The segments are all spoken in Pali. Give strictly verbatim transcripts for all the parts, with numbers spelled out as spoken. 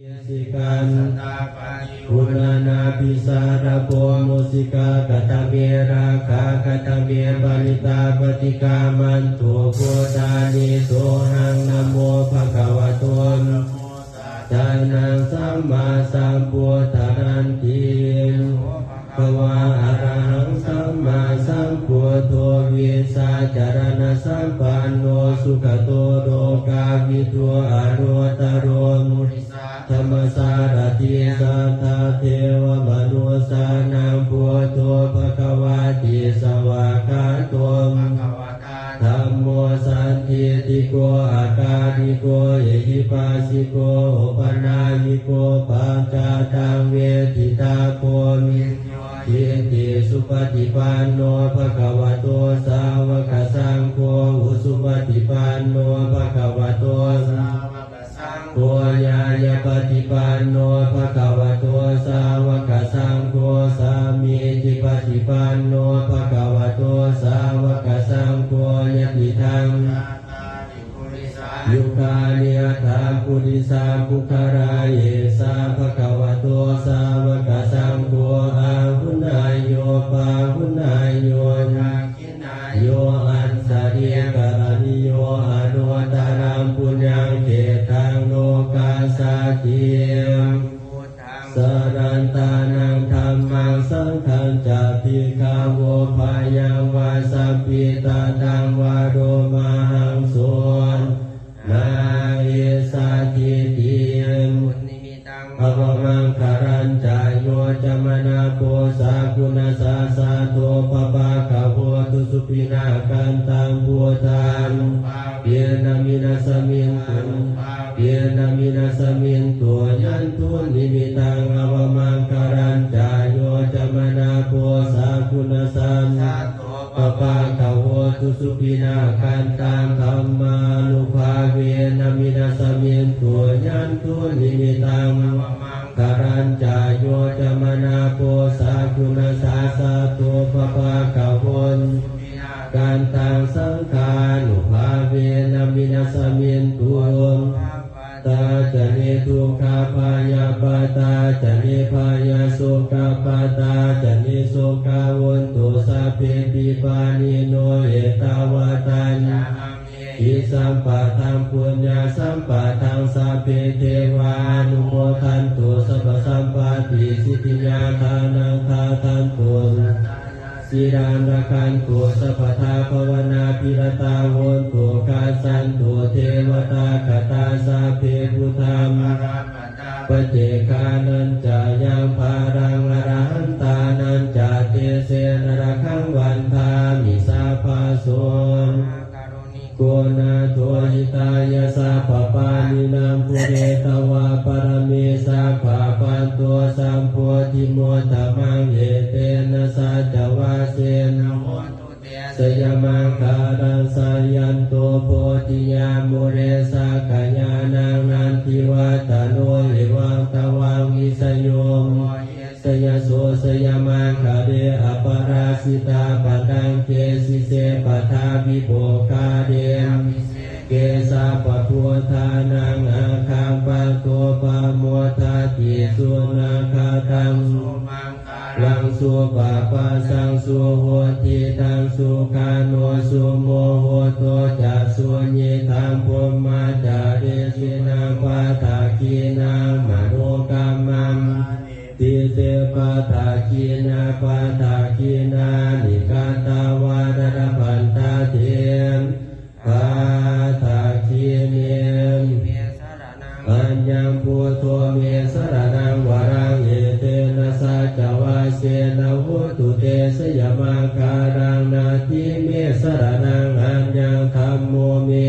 sikhaṃ. Sattapadī uṇṇānābhī sarabū mūsikā, katā me rakkhā katā me parittā, paṭikkamantu bhūtāni. Sohaṃ namo bhagavato, namo sattannaṃ sammāsambuddhānanti. Bhagavā arahaṃ sammāsambuddho, vijjācaraṇasampanno sugato lokavidū, anuttaro purisadammasārathi, satthā devamanussānaṃ buddho bhagavāti. Svākkhāto bhagavatā dhammo, sandiṭṭhiko akāliko ehipassiko opanayiko paccattaṃ veditabbo viññūhīti. Supaṭipanno bhagavato sāvakasaṅgho, ujupaṭipanno bhagavato sāvakasaṅgho, ñāyapaṭipanno bhagavato sāvakasaṅgho, sāmīcipaṭipanno bhagavato sāvakasaṅgho, yadidaṃ yugāni aṭṭha purisapuggalā, esa bhagavato sāvakasaṅgho, āhuneyyo pāhuneyyo dakkhiṇeyyo añjalikaraṇīyo, anuttaraṃ puññakkhettaṃ lokassāti. Sarantānaṃ dhammaṃ saṅghañca bhikkhavo, bhayaṃ vā chambhitattaṃ vā lomahaṃso na hessatīti. Avamaṅgalañca yo cāmanāpo sakuṇassa saddo, pāpaggaho dussupinaṃ akantaṃ, buddhānubhāvena vināsamentu, vena vināsamentu. Yandunnimittaṃ avamaṅgalañca yo cāmanāpo sakuṇassa saddo, pāpaggaho dussupinaṃ akantaṃ, dhammānubhāvena vināsamentu. Yandunnimittaṃ avamaṅgalañca yo cāmanāpo sakuṇassa saddo, pāpaggaho akantaṃ, saṅghānubhāvena vināsamentu. Dukkhappattā ca niddukkhā, bhayappattā ca nibbhayā, sokappattā ca nissokā, hontu sabbepi pāṇino. Ettāvatā ca amhehi sambhataṃ puññasampadaṃ, sabbe devānumodantu sabbasampattisiddhiyā. Dānaṃ dadantu saddhāya, sīlaṃ rakkhantu sabbadā, bhāvanābhiratā hontu, gacchantu devatāgatā. Sabbe buddhā balappattā, paccekānañca yaṃ balaṃ, arahantānañca tejena, rakkhaṃ bandhāmi sabbaso. Ko nātho hitāya sabbapāṇinaṃ, pūretvā pāramī sabbā, patto sambodhimuttamaṃ, etena saccavajjena, hotu te jayamaṅgalaṃ. Jayanto bodhiyā mūle, sakyānaṃ nandivaḍḍhano, evaṃ tvaṃ vijayo hohi, jayassu jayamaṅgale, aparājitapallaṅke, sīse paṭhavipokkhare, abhiseke sabbabuddhānaṃ, aggappatto pamodati. Sunakkhattaṃ sumaṅgalaṃ, supabhātaṃ suhuṭṭhitaṃ, sukhaṇo sumuhutto ca, suyiṭṭhaṃ brahmacārisu, padakkhiṇaṃ manokammaṃ, ṭhite padakkhiṇā, padakkhiṇāni katvāna, labhantatthe padakkhiṇe. Aññaṃ buddho me saraṇaṃ varaṃ, etena saccavajjena, hotu te jayamaṅgalaṃ. Natthi me saraṇaṃ aññaṃ, dhammo me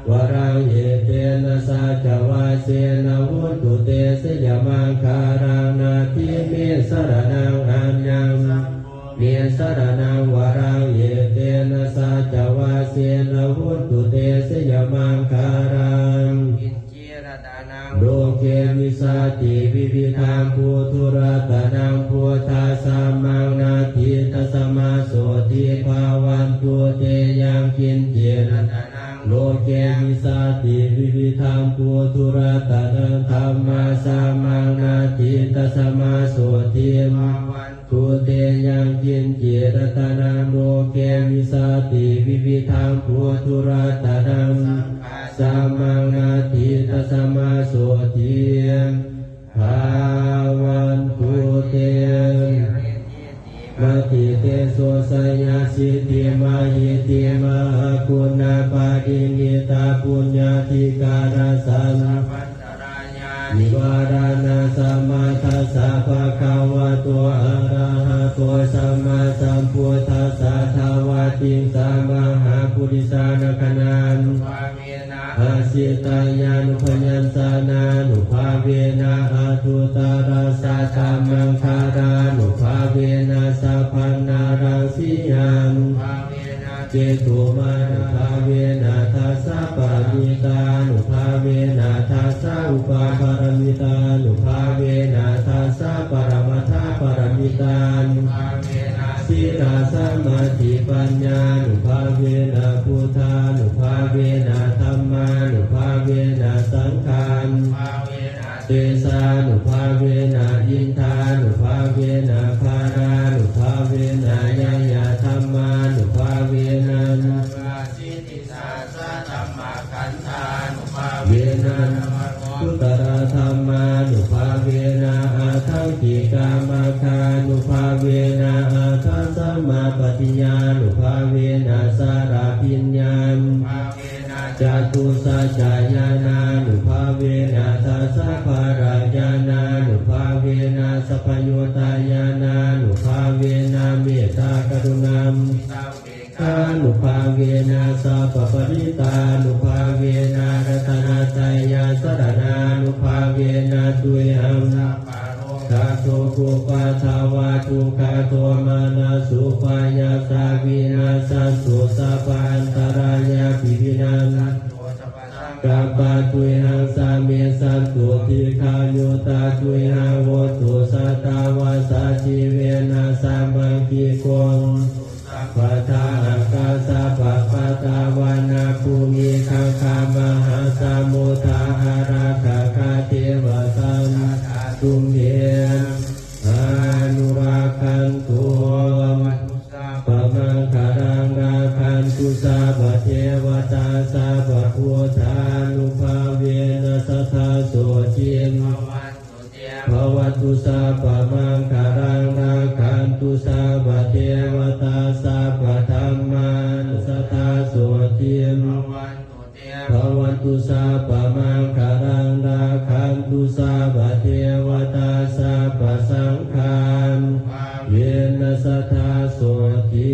varaṃ, etena saccavajjena, hotu te jayamaṅgalaṃ. Natthi me saraṇaṃ aññaṃ, me saraṇaṃ varaṃ, etena saccavajjena, hotu te jayamaṅgalaṃ. Loke vijjati vividhaṃ puthu, ratanaṃ buddhasammaṃ natthi, tasmā sotthī bhavantu te. Yaṅkiñci loke ke vijjati vividhaṃ puthuratanaṃ dhammassamaṃ natthi tasmā sotthī bhavantu te. Yaṅkiñci ratanaṃ loke vijjati vividhaṃ puthuratanaṃ dhammassamaṃ natthi tasmā sotthī bhavantu te. Matitejojayasiddhi mahiddhi mahaguṇāparimitapuññādhikārassa nivāraṇasamatthassa bhagavato arahato sammāsambuddhassa dvattiṃsamahāpurisalakkhaṇā asītyānubyañjanānubhāvena aṭṭhuttarasatamaṅgalānubhāvena sabbanāraṃsiyānubhāvena ketumānubhāvena dasapāramitānubhāvena dasaupapāramitānubhāvena dasaparamatthapāramitānubhāvena sīlasamādhipaññānubhāvena buddhānubhāvena dhammānubhāvena saṅghānubhāvena tejānubhāvena indhānubhāvena balānubhāvena ñeyyadhammānubhāvena vena lokuttaradhammānubhāvena aṭṭhaṅgikamaggānubhāvena aṭṭhasamāpattiyānubhāvena chaḷabhiññānubhāvena catusaccañāṇānubhāvena dasabalañāṇānubhāvena sabbaññutañāṇānubhāvena mettākaruṇā kānubhāvena sabbaparittānubhāvena ratanattayasaraṇānubhāvena tuyhaṃ sabbarogasokupaddavadukkhadomanassupāyāsā vinassantu sabbaantarāyāpi vinassantu sabbasaṅkappā tuyhaṃ samijjhantu dīghāyutā tuyhaṃ hotu satavassajīvena samaṅgiko sabbadā ākāsapabbatavanabhūmigaṅgāmahāsamuddā ārakkhakā devatā sadā tumhe anurakkhantu. Bhavatu sabbamaṅgalaṃ rakkhantu sabbadevatā sabbabuddhānubhāvena sadā sotthī bhavantu te. Bhavatu sabbamaṅgalaṃ rakkhantu sabbadevatā sabbadhammānubhāvena sadā sotthī bhavantu te. Bhavatu sabbamaṅgalaṃ rakkhantu sabbadevatā sabbasaṅghānubhāvena sadā sotthī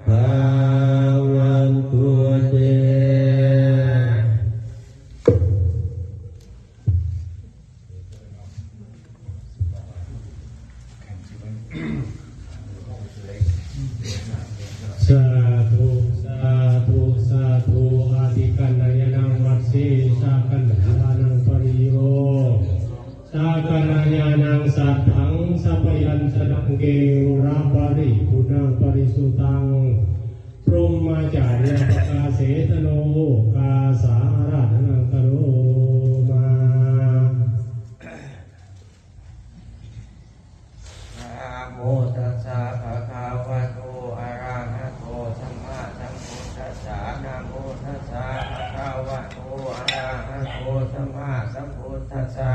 bhavantu te. Sādhu, sādhu, sādhu. Ādi kalyāṇaṃ vajjī ca kalyāṇaṃ pariyo ca kalyāṇaṃ satthaṃ sabyañjanaṃ kevalaparipuṇṇaṃ parisuddhaṃ brahmacariyaṃ pakāsetha no okāsa ārādhanaṃ karoma. Namo tassa bhagavato arahato sammāsambuddhassa. Namo tassa bhagavato arahato sammāsambuddhassa.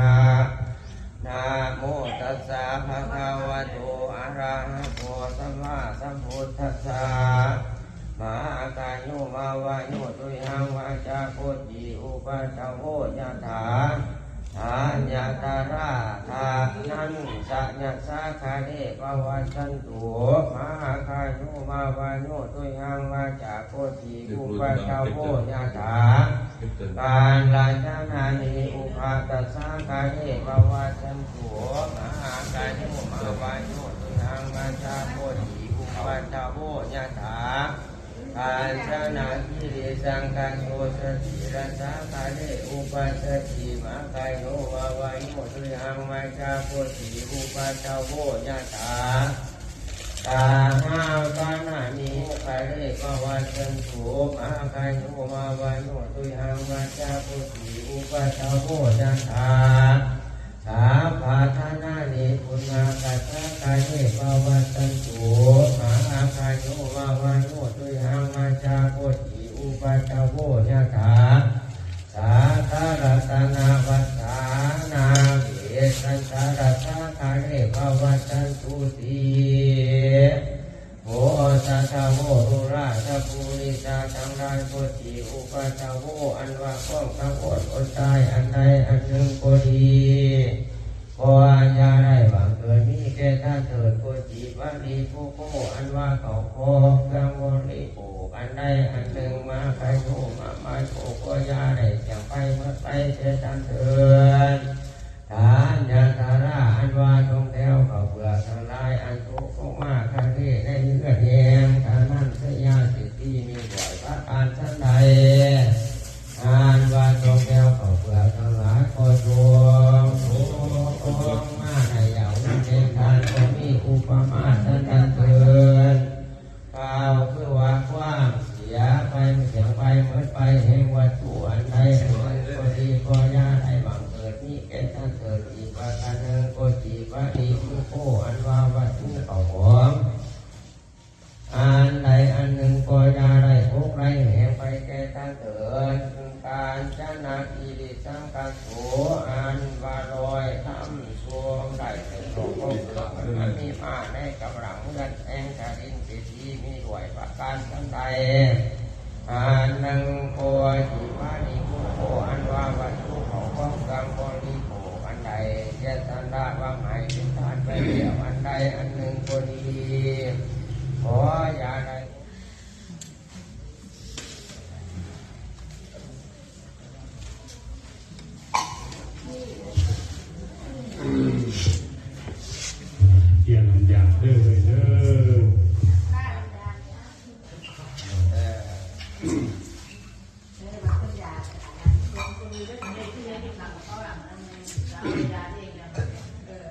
Namo tassa bhagavato arahato sammāsambuddhassa. Mahākāruṇiko vāyo tuyhaṃ vajjagoti upaddavo yathā aññatra dhanañjayassa kāle pavassantu. Mahākāruṇiko vāyo tuyhaṃ vajjagoti upaddavo yathā kālajjhāyī ubbhattassa kāle pavassantu. Mahākāruṇiko vāyo tuyhaṃ vajjagoti upaddavo yathā kañchana girigaṅgayuta sīlassa kāle upassati. Mahākāruṇiko vāyo tuyhaṃ vajjagoti upaddavo yathā Sahassanāni pubbe pavassantu, mā kho bhayā bhayā tuyhaṃ, mā ca muñcittha uppajjavo yathā. Sabbaṭṭhānāni punakkassa, kāye pavassantu, mā kho bhayā bhayā tuyhaṃ, mā ca muñcittha uppajjavo yathā. Sattasahassānaṃ vāsānaṃ, vīsasahassassa kāye pavassantūti. Bojjhangā ahaṃ ū rājā purisadammasārathi, อันว่าของทั้งหมดอดได้อันใดอันหนึ่งก็ดี ก็อย่าได้บังเกิดมีแก่ท่านเถิด โกจิ ปาลีปุโก อันว่าเขาของเครื่องบริโภคอันใดอันหนึ่ง mā kho bhayā bhayā ก็อย่าได้เสี่ยงภัยหมดไปแก่ท่านเถิด Dhanyādharā อันว่าตรงแถวข้าวเปลือกทั้งหลาย อันตกลงมาคาเทในเลือดแห้ง Dhanasāya เศรษฐีมีด้วยประการฉันใด อันว่าตรงแถวข้าวเปลือกทั้งหลายก็จงตกลงมาในยามนั้นเป็นทานก็มีอุปมาฉันนั้นเถิด กล่าวคือว่าความเสียไปเสียไปหมดไปแห่งวัตถุอันใดอันหนึ่งก็ดี ก็อย่าได้บังเกิดมีแก่ท่านเถิด อีกประการหนึ่ง โกจิ ปาลีปุโก อันว่าวัตถุเข้าของ อันใดอันหนึ่งก็อย่าได้หกไหลแห้งไปแก่ท่านเถิด Kañcana girisaṅkhaso อันว่าลอยถ้ำสูงได้เถิด ก็เกิดมันมีมาในกำลังเฮือนแห่งชาลินเศรษฐีมีด้วยประการฉันใด อันหนึ่ง โกจิ ปาลีปุโก อันว่าวัตถุเข้าของเครื่องบริโภคอันใด เสียสละวางให้เป็นทานไปแล้ว อันใดอันหนึ่งก็ดี ขออย่าได้ เตรียมน้ำยาเด้อเว้ยเด้อ เออ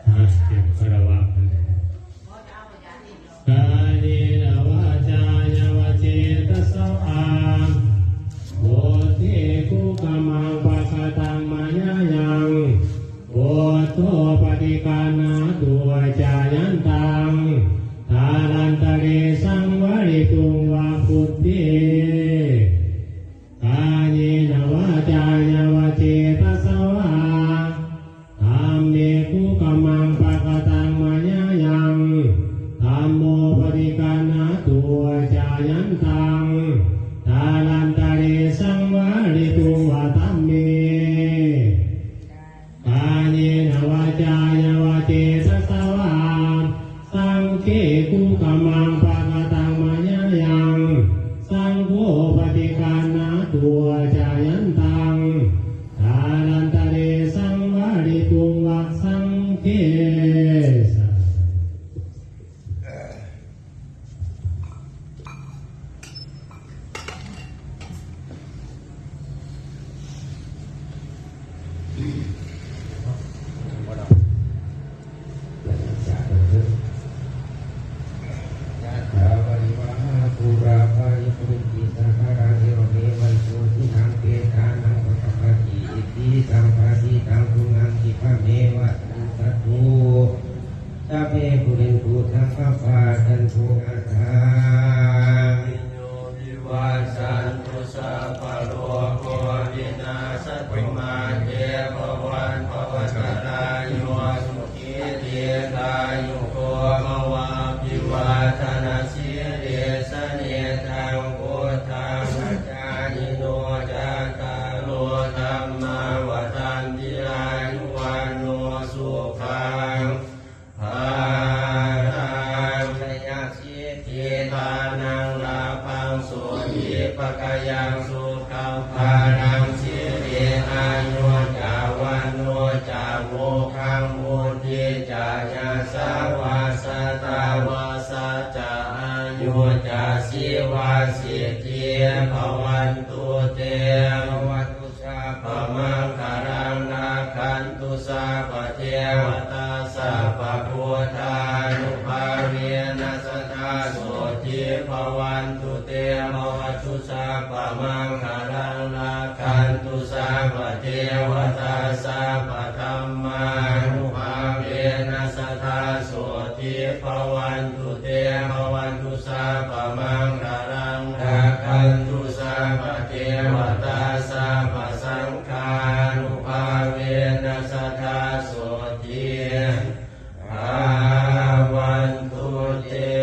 ฮะ เตรียมคารวะ Kāyena vācāya va cetasā vā, buddhe kukammaṃ pakataṃ mayā yaṃ, buddho paṭiggaṇhatu accayantaṃ, kālantare saṃvarituṃ va buddhe. Kāyena vācāya va cetasā vā, dhamme kukammaṃ pakataṃ mayā yaṃ, dhammo paṭiggaṇhatu accayantaṃ, kālantare saṃvarituṃ va dhamme. Kāyena vācāya va cetasā vā, saṅghe kukammaṃ pakataṃ mayā yaṃ, saṅgho paṭiggaṇhatu accayantaṃ, kālantare saṃvarituṃ va saṅghe. ยะถา วาริวาหา ปูรา ปะริปูเรนติ สาคารัง เอวะเมะ อิโต ทินนัง เปตานัง อุปะกัปปะติ อิทธิ สัมปะทิตัง ตุมหัง คิปะเมวะ สะมิชฌาตุ สัพเพ ปูเรนตุ สังกัปปา จันโท ปะนะระโส ยะถา สัพพะโรโค วินาสสะตุ มา เต ภะวัตวันตะราโย สุขี ทีฆายุโก ภะวะ อะภิวาทะนะสีลิสสะ นิจจัง วุฑฒาปะจายิโน จัตตาโร ธัมมา วัฑฒันติ อายุ วัณโณ สุขัง พะลัง ชยสิทธิ ทานัง ลาภัง โสติ ภะคะยัง สุขัง พะลัง สิริ อายุ จะ วัณโณ จะ โภคัง วุฑฒิ จะ ยะสะ วะสะ ตะวัสสะ จะ อายุ จะ ชีวะสิทธิ ภะวันตุ เต ภะวะตุ สัพพะมังคะลัง รักขันตุ สัพพะเทวะตา สัพพะพุทธานุภาเวนะ สะ bhavantu te. Bhavatu sabbamaṅgalaṃ, rakkhantu sabbadevatā, sabbasaṅghānubhāvena sadā sotthī bhavantu te.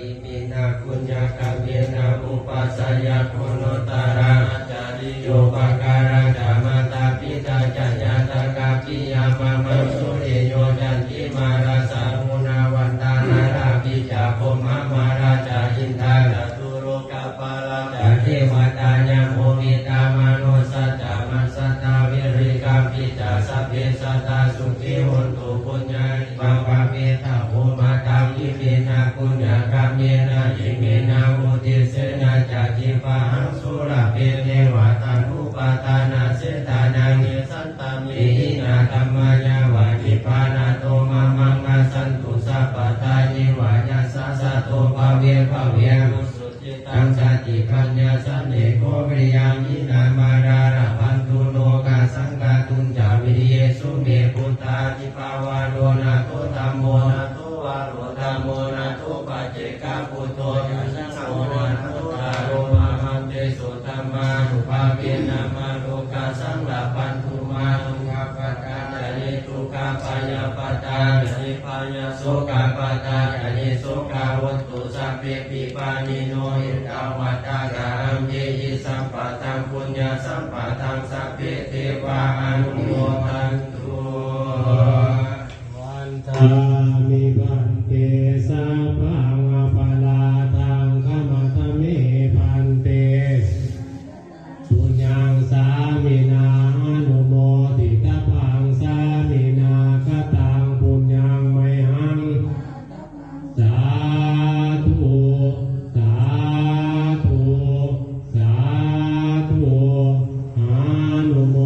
Iminā puññakammena upajjhāyā guṇuttarā, ācariyūpakārā ca mātā pitā ca ñātakā piyā mamaṃ, suriyo candimā rājā guṇavantā narāpi ca, brahmamārā ca indā ca catulokapālā ca devatā, yamo mittā manussā ca majjhattā verikāpi ca, sabbe sattā sukhī hontu puññā pāpetha vomataṃ. Iminā puññakammena iminā uddisena ca khippāhaṃ sulabhe ceva taṇhupādānachedanaṃ, ye santāne hīnā dhammā yāva nibbānato mamaṃ, nassantu sabbadā yeva yattha jāto bhave bhave. Taṃ satipaññā sallekho viriyamhinā, mārā labhantu nokāsaṃ kātuñca viriyesu me. Buddhādhipavaro nātho, dhammo nātho varuttamo, nātho paccekabuddho ca saṅgho, nāthottaro mamaṃ. Tesottamānubhāvena mārokāsaṃ labhantu mā. Dukkhappattā ca niddukkhā, bhayappattā ca nibbhayā, sokappattā ca nissokā, hontu sabbepi pāṇino. Ettāvatā ca amhehi sambhataṃ puññasampadaṃ, sabbe devānumodantu. Vandāmi bhante, sabbaṃ aparādhaṃ khamatha me bhante. Puññaṃ sāminā anumoditabbaṃ, sāminā kataṃ puññaṃ mayhaṃ. Sādhu, sādhu, sādhu, anumodāmi.